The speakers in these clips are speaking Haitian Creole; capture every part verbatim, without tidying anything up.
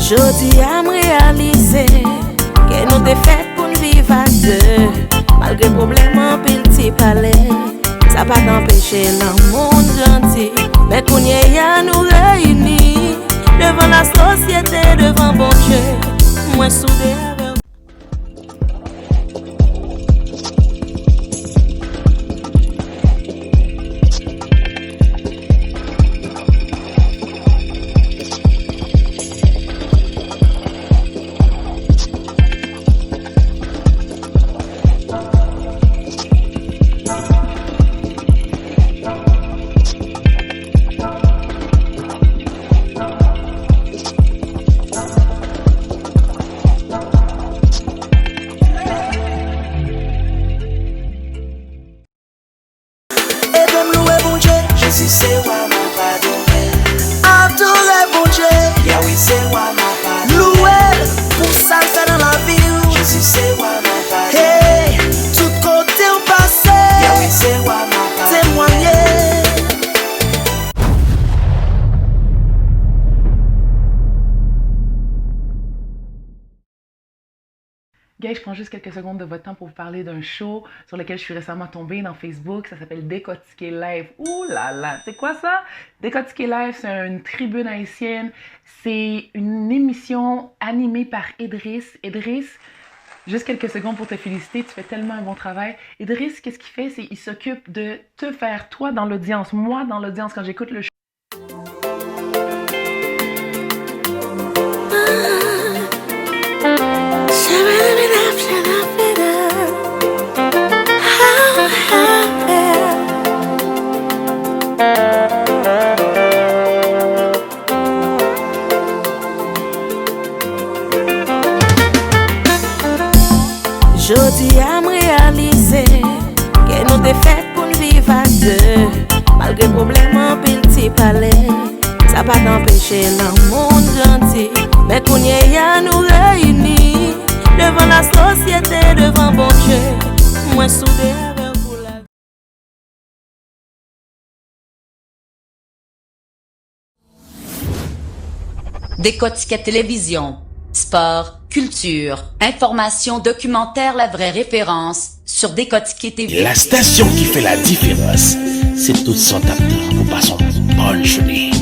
Jodi a m reyalize ke nou te fèt pou n viv a de. Malgre pwoblèm anpil ti pale, sa pa t anpeche lanmou n grandi. Men kounye a nou reyini devan lasosyete, devan Bondye. Mwen soude avè w. Ede m louwe Bondye. Jezi se wa m ap adore. Adore Bondye. Yahweh se wa m ap adore. Louwe l pou sa l fè nan lavi w. Jezi se wa m ap adore. Hey, tout kote w pase. Yahweh se wa m ap adore. Temwaye. Gars, je prends juste quelques secondes de votre temps pour vous parler d'un show sur lequel je suis récemment tombée dans Facebook. Ça s'appelle Décortiquer Live. Ouh là là, c'est quoi ça? Décortiquer Live, c'est une tribune haïtienne. C'est une émission animée par Idriss. Idriss, juste quelques secondes pour te féliciter. Tu fais tellement un bon travail. Idriss, qu'est-ce qu'il fait? C'est, il s'occupe de te faire, toi dans l'audience, moi dans l'audience, quand j'écoute le show, Jodi a m reyalize ke nou te fèt pou n viv a de. Malgre pwoblèm anpil ti pale, sa pa t anpeche lanmou n grandi. Men kounye a nou reyini devan lasosyete, devan Bondye. Mwen soude avè w pou lavi. Décortiquer télévision, sport, culture, information, documentaire, la vraie référence sur Décortiquer T V. La stasyon ki fè la diferans, se tout sa w t ap tann pou pase yon bòn jounen.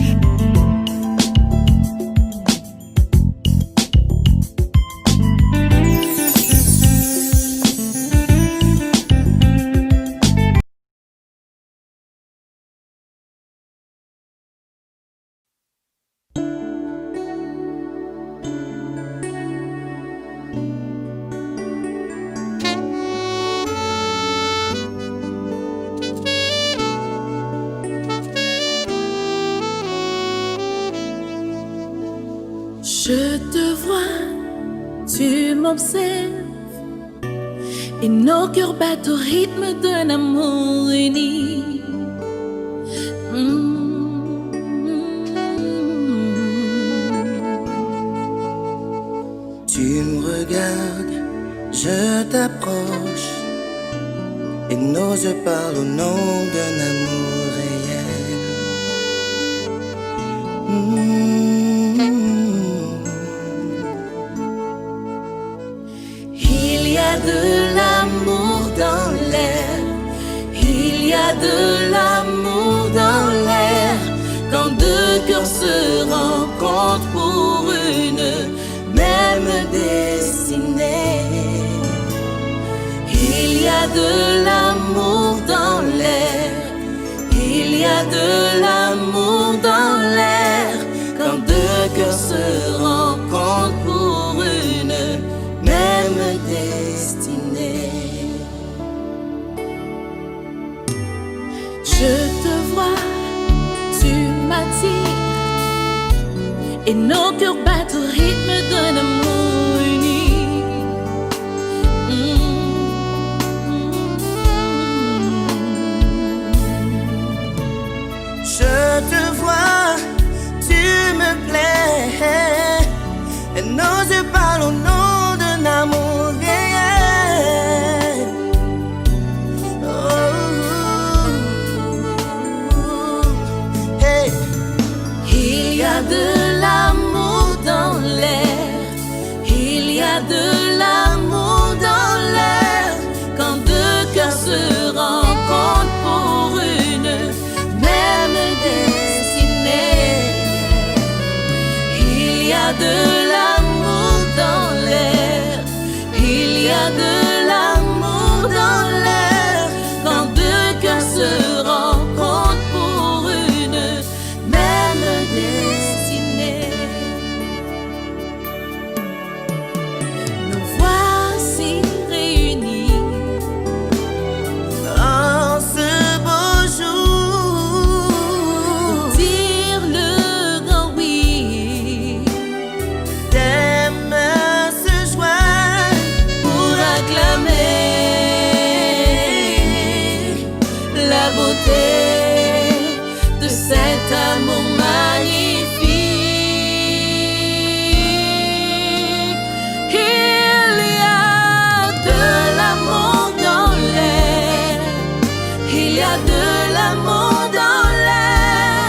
Je te vois, tu m'observes. Et nos cœurs battent au rythme d'un amour uni. Mm. Tu me regardes, je t'approche, et nos yeux parlent au nom d'un amour réel. Mm. Il y a de l'amour dans l'air, il y a de l'amour dans l'air, quand deux cœurs se rencontrent pour une même destinée. Il y a de l'amour dans l'air, il y a de l'amour dans l'air, quand deux cœurs se rencontrent pour une même destinée. Je te vois, tu m'attires, et nos cœurs battent au rythme d'un amour uni. Mm. Je te vois, tu me plais. Et nos yeux parlent au nom d'un amour réel. Oh, hey. Il y a de l'amour dans l'air. De l'amour dans l'air, il y a de l'amour dans l'air. Quand deux cœurs se rencontrent pour une même destinée. Nous voici réunis en ce beau jour pour dire le grand oui. T'aimes se joindre pour acclamer la beauté de cet amour magnifique. Il y a de l'amour dans l'air, il y a de l'amour dans l'air.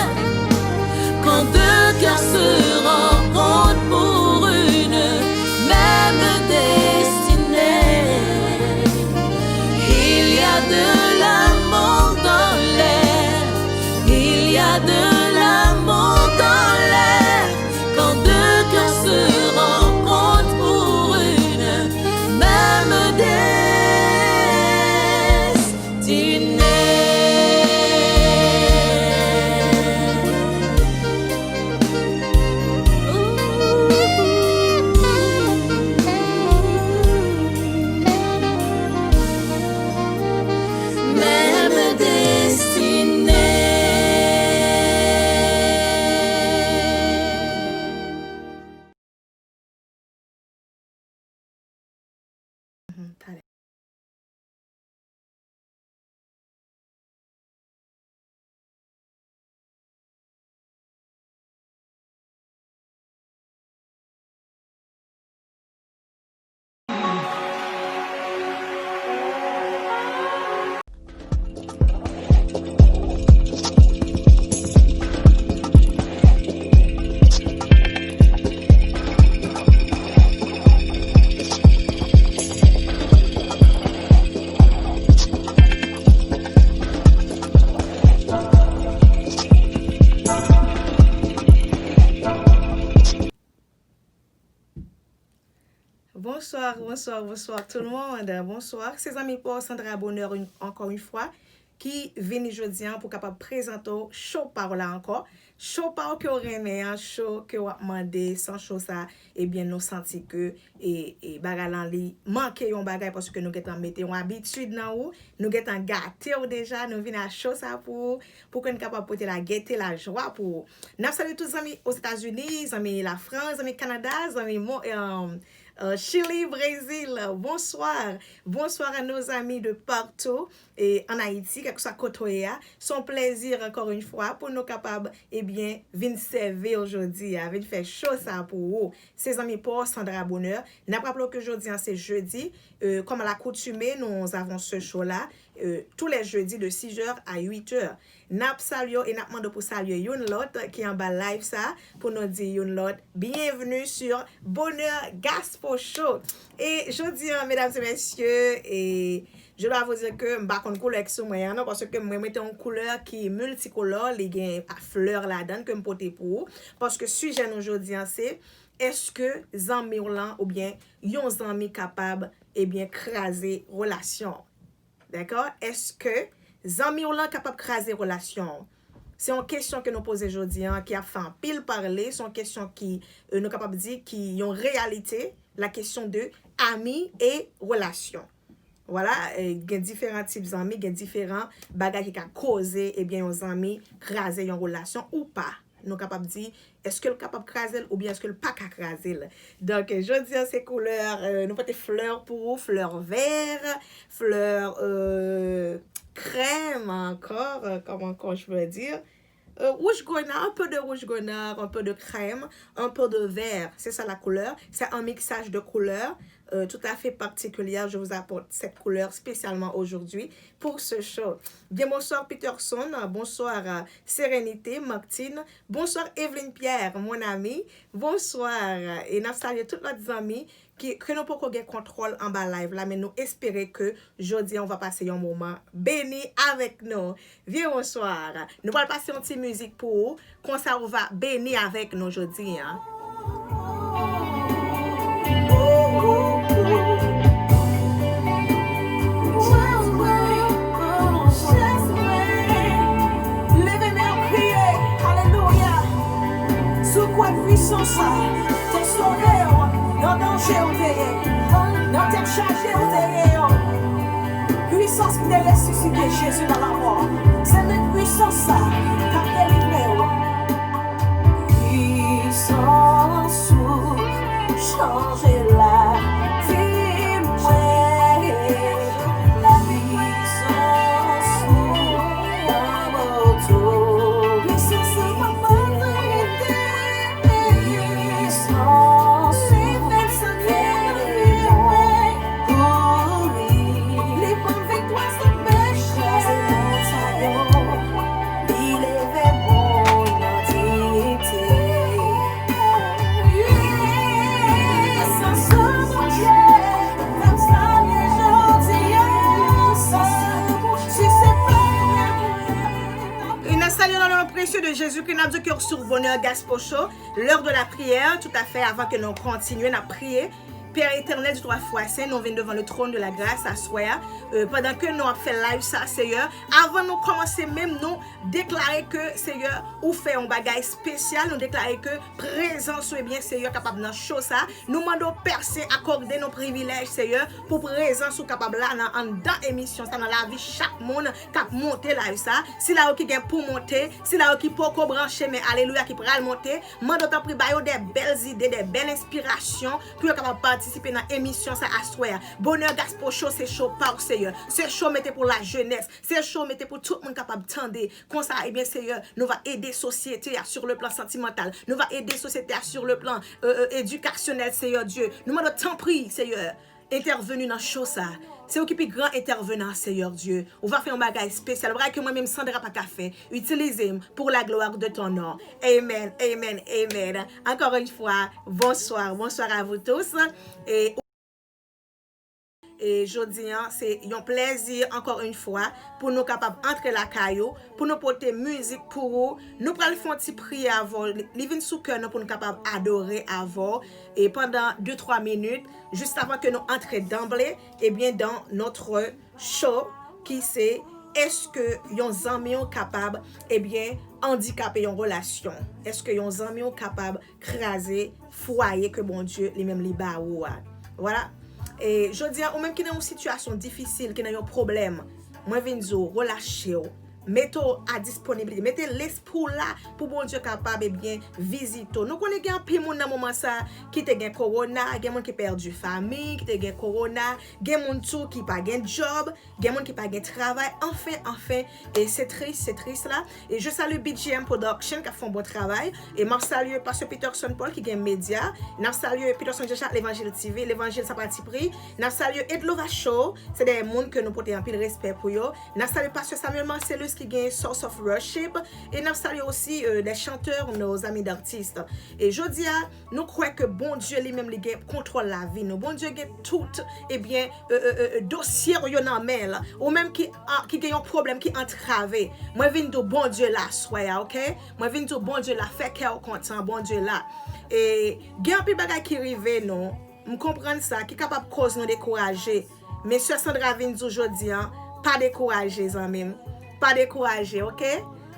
Quand deux cœurs se rencontrent pour une même destinée, il y a de l'amour dans l'air, il y a de l'amour dans l'air. Quand deux cœurs se rencontrent pour une même destinée. Même destinée. Mhm, talè. Bonsoir, bonsoir, bonsoir tout le monde. Bonsoir. Se zanmi pa w Sandra Bonheur, une- encore une fois, ki vini jodi a pou kapab prezante w show pa w la ankò. Show pa w ke w renmen an, show ke w ap mande, san show sa, ebyen nou santi ke e, e bagay lan li manke yon bagay paske nou gentan mete yon abitid nan ou, nou gentan gate w deja, nou vin a show sa pou ou, pou ke n kapab pote lagete, lajwa pou ou. N ap salye tout zanmi Ozetazini, zanmi Lafrans, zanmi Kanada, zanmi Mo- euh, euh, Chili, Brezil. Bonsoir. Bonsoir à nos amis de partout et en Haïti, kèlkeswa kote w ye a. Se yon plezi, encore une fois, pou nou kapab, ebyen, vin sèvi w jodi a, vin fè show sa pou ou. Se zanmi pa w Sandra Bonheur. N ap raple w ke jodi a se jedi, euh, comme à l'accoutumée, nous avons ce show-là, euh, tous les jeudis de six heures à huit heures. N ap salye w e n ap mande w pou salye youn lòt ki anba live sa, pou nou di youn lòt, bienvenue sur Bonheur Gaspo Show. E jodi a, mesdames et messieurs, e je dois vous dire que m pa konn koulè ki sou mwen an non, paske mwen mete yon koulè ki miltikolò, li gen flè ladan l ke m pote pou ou. Paske sijè nou jodi a se, èske zanmi w lan oubyen yon zanmi kapab, ebyen, kraze relasyon w? Dakò? Èske zanmi w lan kapab kraze relasyon w? Se yon kesyon ke nou poze jodi a, ki ap fè anpil pale. Se yon kesyon ki, euh, nou kapab di ki yon reyalite, la question de ami et relation. Vwala, euh, gen diferan tip zanmi, gen diferan bagay ki ka koze, ebyen, yon zanmi kraze yon relasyon ou pa. Nou kapab di, èske l kapab kraze l oubyen èske l pa ka kraze l? Donk, jodi a, se koulè, euh, nou pote flè pou ou, flè vè, flè, euh, krèm ankò, euh, comment encore je peux dire? Euh, rouge grenard, un peu de rouge grenard, un peu de crème, un peu de vert. C'est ça la couleur. C'est un mixage de couleurs, euh, tout à fait particulière. Je vous apporte cette couleur spécialement aujourd'hui pour ce show. Bien, bonsoir Peterson, bonsoir, euh, Sérénité, Martine, bonsoir Evelyne Pierre, mon amie, bonsoir. E n ap salye tout lòt zanmi ki, ke nou poko gen kontwòl anba live la, men nou espere ke jodi a w va pase yon moman beni avèk nou. Bien, bonsoir. Nou pral pase yon ti mizik pou ou, konsa ou va beni avèk nou jodi a. Wè pwisans sa te sove w nan danje w te ye, nan tèt chaje w te ye yo. Pwisans ki te resisite Jezi nan lanmò, se menm pwisans sa k ap delivre w. Pwisans ou chanje lavi mwen. Pwisans ou ban m otorite. Pwisans ou fè de mwen kouri. Li ban m viktwa sou mechan. Kraze montay yo. Li leve moun nan diyite. Pwisans Bondye, fè m salye jodi a. Si se pa... E n ap salye w nan le nom précieux de Jésus-Christ, n ap di ke w sou Bonheur Gospel Show, l'heure de la prière, tout à fait, avan ke nou kontinye, n ap priye. Père éternel du trois fois saint, nou vin devan le trône de la grâce aswè a, euh, pandan ke nou ap fè live sa, Seyè, avan nou kòmanse menm, nou deklare ke, Seyè, ou fè yon bagay espesyal, nou deklare ke prezans ou, ebyen, Seyè, kapab nan show sa. Nou mande w pèse, akòde nou privilèj, Seyè, pou prezans ou kapab la nan anndan emisyon sa, nan lavi chak moun k ap monte live sa. Sila yo ki gen pou monte, sila yo ki poko branche, men alelouya, ki pral monte, mande w tanpri ba yo de bèl zide, de bèl enspirasyon pou yo kapab patisipe nan emisyon sa aswè a. Bonheur Gospel Show, se show pa w, Seyè. Se show mete pou lajenès. Se show mete pou tout moun kapab tande. Konsa, ebyen, Seyè, nou va ede sosyete a sur le plan sentimental. Nou va ede sosyete a sur le plan, euh, euh, éducationnel, Seyè Dye. Nou mande w tanpri, Seyè, entèveni nan show sa. Se ou ki pi gran entèvenan, Seyè Dye. Ou va fè yon bagay espesyal, yon bagay ke mwen menm Sandra pa ka fè. Itilize m pour la gloire de ton nom. Amen, amen, amen. Encore une fois, bonsoir, bonsoir à vous tous. E, e jodi a, se yon plèzi, encore une fois, pou nou kapab antre lakay ou, pou nou pote mizik pou ou. Nou pral fè yon ti priyè avè w. Li, li vin sou kè nou pou nou kapab adore avè w. E pandan de twa minit, jis avan ke nou antre danble, ebyen, dans notre show, ki se, èske yon zanmi w kapab, ebyen, andikape yon relasyon? Èske yon zanmi w kapab kraze fwaye ke Bondye li menm li ba ou a? Vwala. E jodi a, ou menm ki nan yon sitiyasyon difisil, ki nan yon pwoblèm, mwen vin di w, relache w. Mete w a disponibilite. Mete lespri w la pou Bondye kapab, ebyen, vizite w. Nou konnen gen anpil moun nan moman sa ki te gen kowona, gen moun ki pèdi fanmi, ki te gen kowona, gen moun tou ki pa gen djòb, gen moun ki pa gen travay. Anfen, anfen, e se tris, se tris la. E je salye B G M Production k ap fè yon bon travay. E m ap salye Pastè Peterson Paul ki gen medya. N ap salye Peterson Jean Jacques, Levanjil T V, Levanjil Sa Pati Pri. N ap salye Edlova Show, se de moun ke nou pote anpil respè pou yo. N ap salye Pastè Samuel Marcellus ki gen Source of Worship. E n ap salye osi, euh, les chanteurs, nos amis d'artistes. E jodi a, nou kwè ke Bondye li menm li gen kontwòl lavi nou. Bondye gen tout, ebyen, euh, euh, euh, dosye w yo nan men l. Ou menm ki, a, ki gen yon pwoblèm ki antrave, mwen vin di w Bondye la aswè a, oke? Mwen vin di w Bondye la, fè kè w kontan, Bondye la. E gen anpil bagay ki rive nou, m konprann sa, ki kapab koz nou dekouraje. Men sè Sandra vin di w jodi a, pa dekouraje, zanmi m. Pa dekouraje, oke?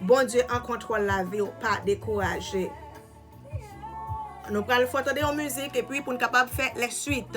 Bondye an kontwòl lavi w, pa dekouraje. Nou pral fè tande yon mizik epi pou n kapab fè lè swit.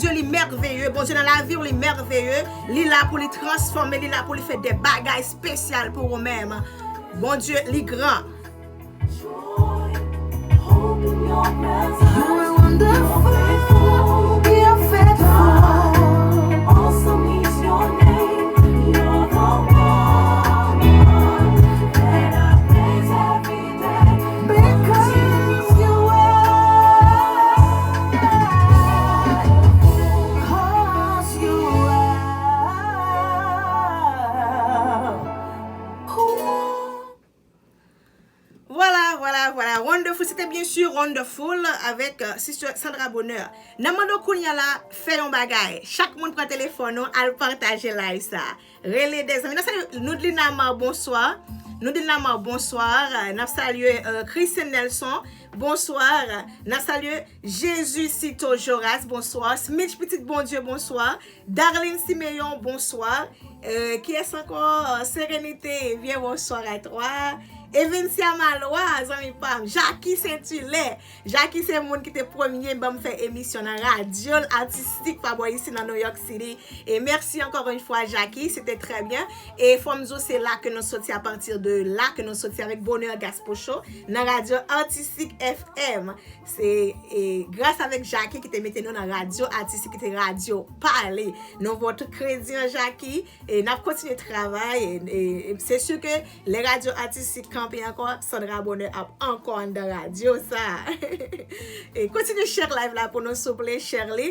Bondye li mèveye, Bondye nan lavi w li mèveye, li la pou li transfòme, li la pou li fè de bagay espesyal pou ou menm. Bondye li gran. You are wonderful, you are faithful. Awesome is your name, you're the one that I praise every day. Because you are, because you are. Ooh. Vwala, vwala, vwala. Wonderful, se te byen si Wonderful avèk, euh, Sister Sandra Bonheur. N ap mande w kounye a la, fè yon bagay. Chak moun pran telefòn ou, al pataje live sa. Rele de zanmi. N ap salye Noudlina Mar, bonswa. Noudlina Mar, bonswa. N ap salye, euh, Christian Nelson, bonswa. N ap salye Jesusito Joras, bonswa. Smith Pitit Bondye, bonswa. Darline Siméon, bonswa. Euh, kiyès ankò? Sérénité, bien bonsoir à toi. Evencia Malwa, zanmi pa m. Jackie Saint-Hilaire. Jackie se moun ki te premye ban m fè emisyon nan radyo atistik pa bò isi nan New York City. E mèsi encore une fois, Jackie, c'était très bien. E fò m di w, se la ke nou soti, à partir de là que nou soti avec Bonheur Gaspo Show nan radyo Artistic F M. Se, e, gras avèk Jackie ki te mete nou nan radyo atistik, ki te radyo pale. Nou voye tout kredi an Jackie, e n ap kontinye travay, e, e, e se si ke lè radyo atistik kanpe ankò, Sandra Bonheur ap ankò anndan radyo sa. E kontinye share live la pou nou, souple, share li.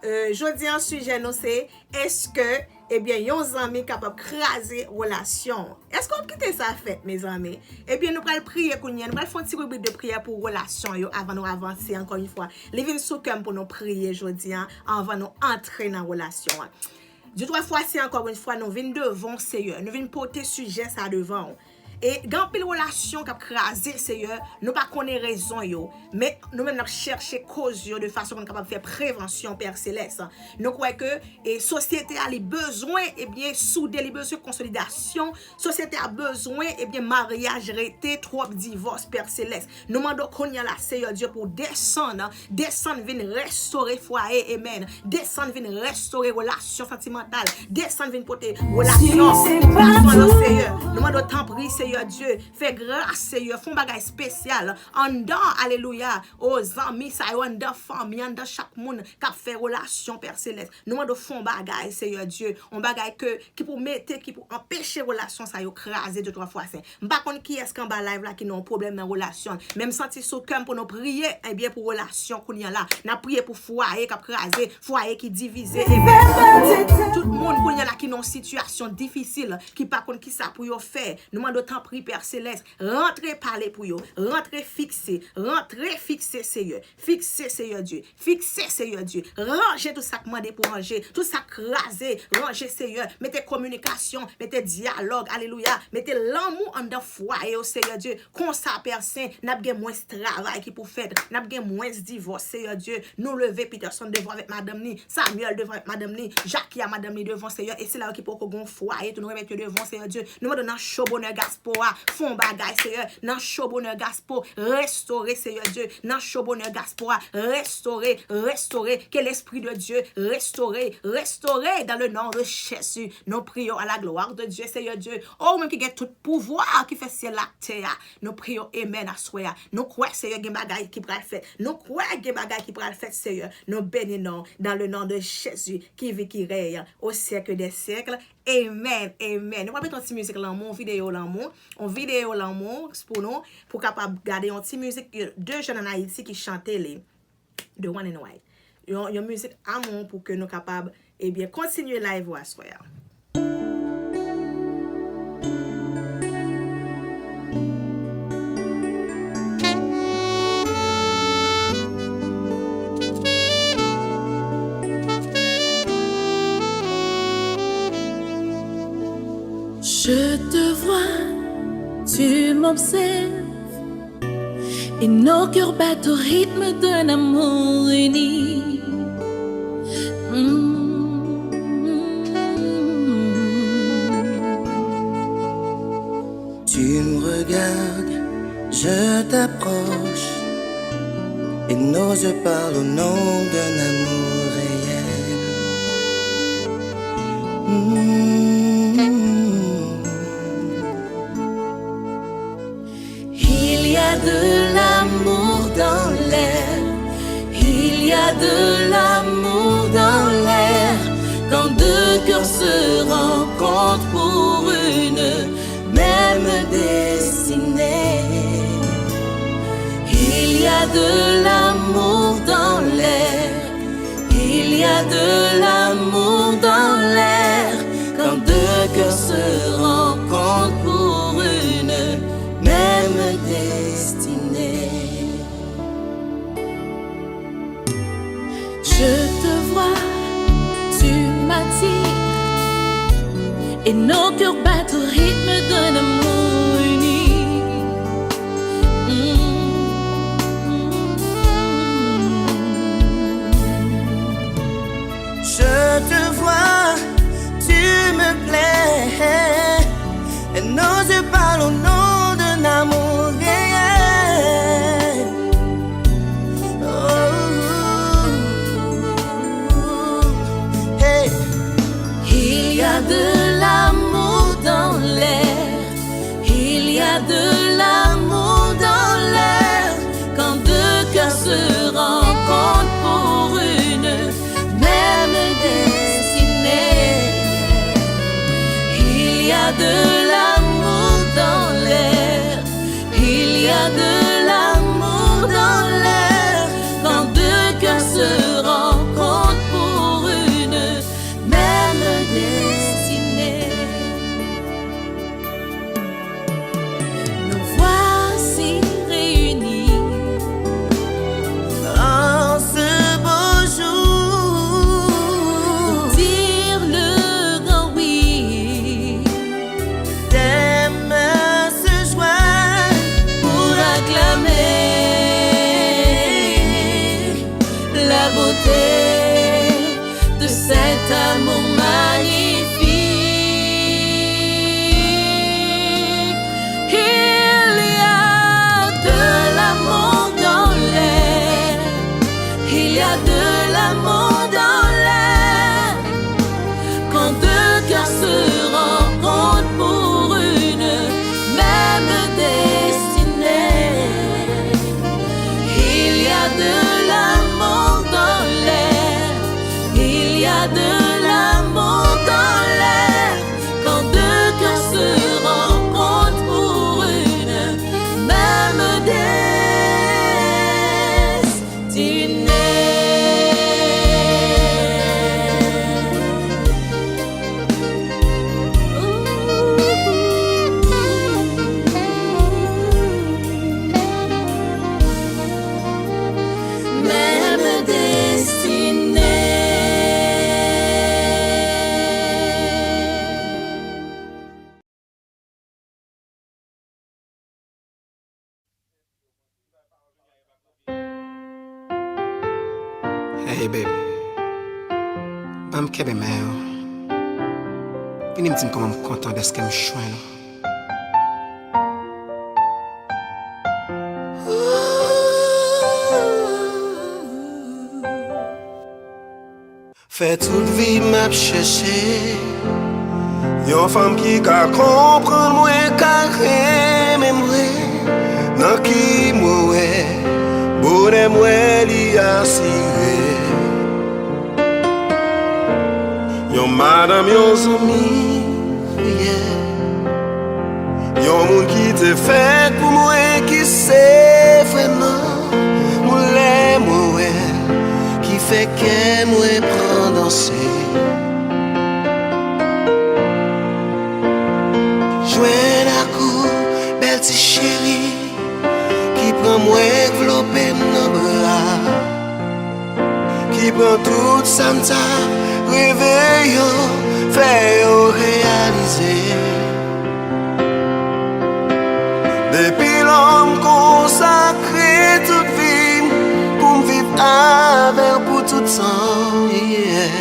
E, jodi an, sijè nou se, èske, ebyen, yon zanmi kapab kraze relasyon w? Èske w ap kite sa fèt, mezanmi? Ebyen, nou pral priye kounye a. Nou pral fè yon ti ribrik de priyè pou relasyon yo avan nou avanse, ankò yon fwa. Li vin sou kè m pou nou priye jodi a, anvan nou antre nan relasyon an. Dye twa fwa, se ankò yon fwa nou vin devan w, Seyè. Nou vin pote sijè sa devan w. E gen anpil relasyon k ap kraze, Seyè, nou pa konnen rezon yo, men nou menm n ap chèche koz yo de fason pou n kapab fè prevansyon, Pè Selès. Nou kwè ke, e, sosyete a, li bezwen, ebyen, soude, li bezwen konsolidasyon, sosyete a bezwen, ebyen, maryaj rete, twòp divòs, Pè Selès. Nou mande w kounye a la, Seyè Dye, pou w desann, desann vin restore fwaye, amen. Desann vin restore relasyon santimantal. Desann vin pote relasyon, relasyon yo, Seyè. Nou mande w tanpri, Seyè Dye, fè gras, Seyè, fè yon bagay espesyal anndan, alelouya, o zanmi sa yo, anndan fanmi, anndan chak moun k ap fè relasyon, Pè Selès. Nou mande w fè yon bagay, Seyè Dye, yon bagay ke, ki pou mete, ki pou anpeche relasyon sa yo kraze de twa fwa sen. M pa konn kiyès k anba live la ki nan yon pwoblèm nan relasyon l, men m santi sou kè m pou nou priye, ebyen, pou relasyon kounye a la. N ap priye pou fwaye k ap kraze, fwaye ki divize, ebyen, tout moun kounye a la ki nan yon sitiyasyon difisil, ki pa konn kisa pou yo fè. Nou mande w tanpri, Pè Selès, rantre pale pou yo, rantre fikse, rantre fikse, Seyè. Fikse, Seyè Dye. Fikse, Seyè Dye. Ranje tout sa k mande pou ranje. Tout sa k kraze, ranje, Seyè. Mete kominikasyon, mete dyalòg, alelouya. Mete lanmou anndan fwaye yo, Seyè Dye. Konsa, Pè Sen, n ap gen mwens travay ki pou fèt. N ap gen mwens divòs, Seyè Dye. Nou leve Peterson devan avèk madanm ni, Samuel devan avèk madanm ni, Jackie a madanm ni devan, Seyè. E sila yo ki poko gen yon fwaye tou, nou remèt yo devan, Seyè Dye. Nou mande w nan cho bonè Gaspo a, fè yon bagay, Seyè. Nan cho bonè Gaspo, restore, Seyè Dye. Nan cho bonè Gaspo a, restore, restore. Que l'Esprit de Dieu restore, restore dans le nom de Jésus. Nous prions à la gloire de Dieu, Seyè Dye. O, ou menm ki gen tout pouvwa, ki fè syèl ak tè a. Nou priye w, amen, aswè a. Nou kwè, Seyè, gen bagay ki pral fèt. Nou kwè gen bagay ki pral fèt, Seyè. Nou beni non w, dans le nom de Jésus, qui vit, qui règne au siècle des siècles. Amen, amen. Nou pral mete yon ti mizik lanmou, yon videyo lanmou. Yon videyo lanmou pou nou, pou kapab gade yon ti mizik de jèn ann Ayiti ki chante li. The One in White. Yon, yon mizik amou pou ke nou kapab, ebyen, kontinye live ou aswè a. Je te vois, tu m'observes, et nos cœurs battent au rythme d'un amour uni. Mm. Tu me regardes, je t'approche, et nos yeux parlent au nom d'un amour réel. Il y a de l'amour dans l'air, il y a de l'amour dans l'air, quand deux cœurs se rencontrent pour une même destinée. Il y a de l'amour dans l'air, il y a de l'amour dans l'air, quand deux cœurs se rencontrent pour une même destinée. Je te vois, tu m'attires, et nos cœurs battent au rythme d'un amour unique. Mm. Je te vois, tu me plais, et nos yeux parlent au nom d'un amour réel. Oh, hey. Il y a de l'amour dans l'air, il y a de l'amour dans l'air, quand deux cœurs se rencontrent pour une même destinée. Il y a de l'amour dans l'air, il y a de l'amour dans l'air, quand deux cœurs se rencontrent pour une même destinée. Nous voici réunis en ce beau jour pour dire le grand oui, t'aimes se joindre pour acclamer la beauté de cet amour magnifique. Il y a de l'amour dans l'air, il y a de l'amour dans l'air, quand deux cœurs se rencontrent pour une même destinée. Il y a de l'amour dans l'air, il y a de l'amour dans l'air, quand deux cœurs se rencontrent pour une même destinée. Même destinée. Hey babe, ban m kenbe men w. Vini m di m kòman m kontan dèske m jwenn ou. Fè tout vi m ap chèche yon fanm ki ka konprann mwen, ka renmen mwen, nan ki mwen wè bonè mwen li asire. Yon madanm, yon zanmi, yeah. Yon moun ki te fèt pou mwen, ki se vrèman moun lè mwen wè l, ki fè kè mwen pran danse. Jwenn ak ou, bèl ti cheri, ki pran mwen, k vlope m nan bra, ki pran tout sa m ta reve yo, fè yo reyalize. Depi lò m konsakre tout vi m pou m viv avè w pou tout tan, yeah.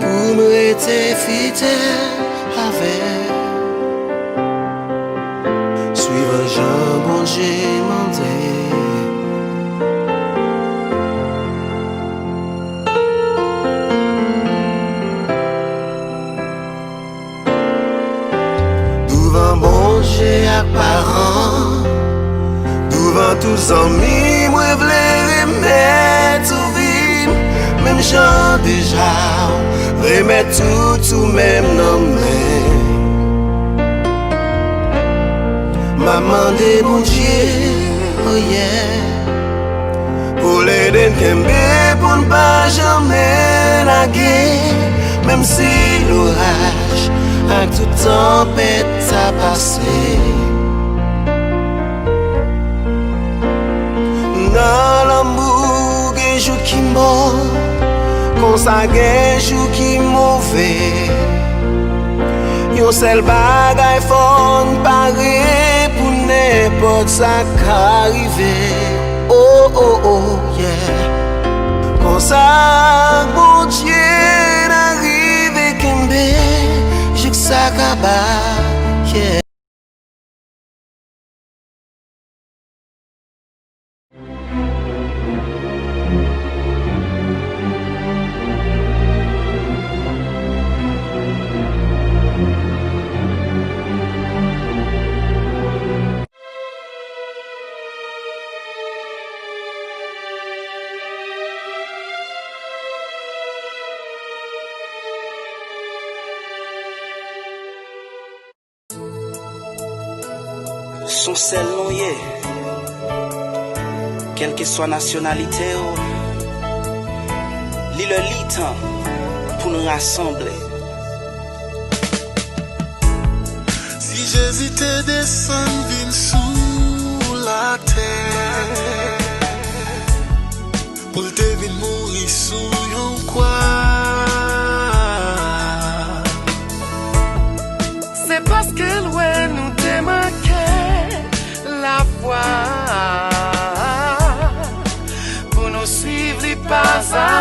Pou m rete fidèl avè w, swivan jan Bondye mande. Paran, douvan tout zanmi, mwen vle remèt ou vi m, menm jan deja w remèt tout ou menm nan men. M ap mande Bondye, oh yeah, pou l ede n kenbe, pou n pa janmen lage, menm si loraj ak tout tanpèt sa pase. Nan lanmou gen jou ki bon, konsa gen jou ki move. Yon sèl bagay, fò n pare pou nenpòt sa ka rive. Oh, oh, oh, yeah. Konsa ak Bondye n a rive kenbe jouk sa kaba, yeah. S on sèl nou ye. Kèlkeswa nasyonalite w, li lè li tan pou n rasanble. Si Jezi te desann vin sou latè, pou l te vin mouri sou yon kwa, se paske l wè nou te manke lafwa pou nou swiv li pa a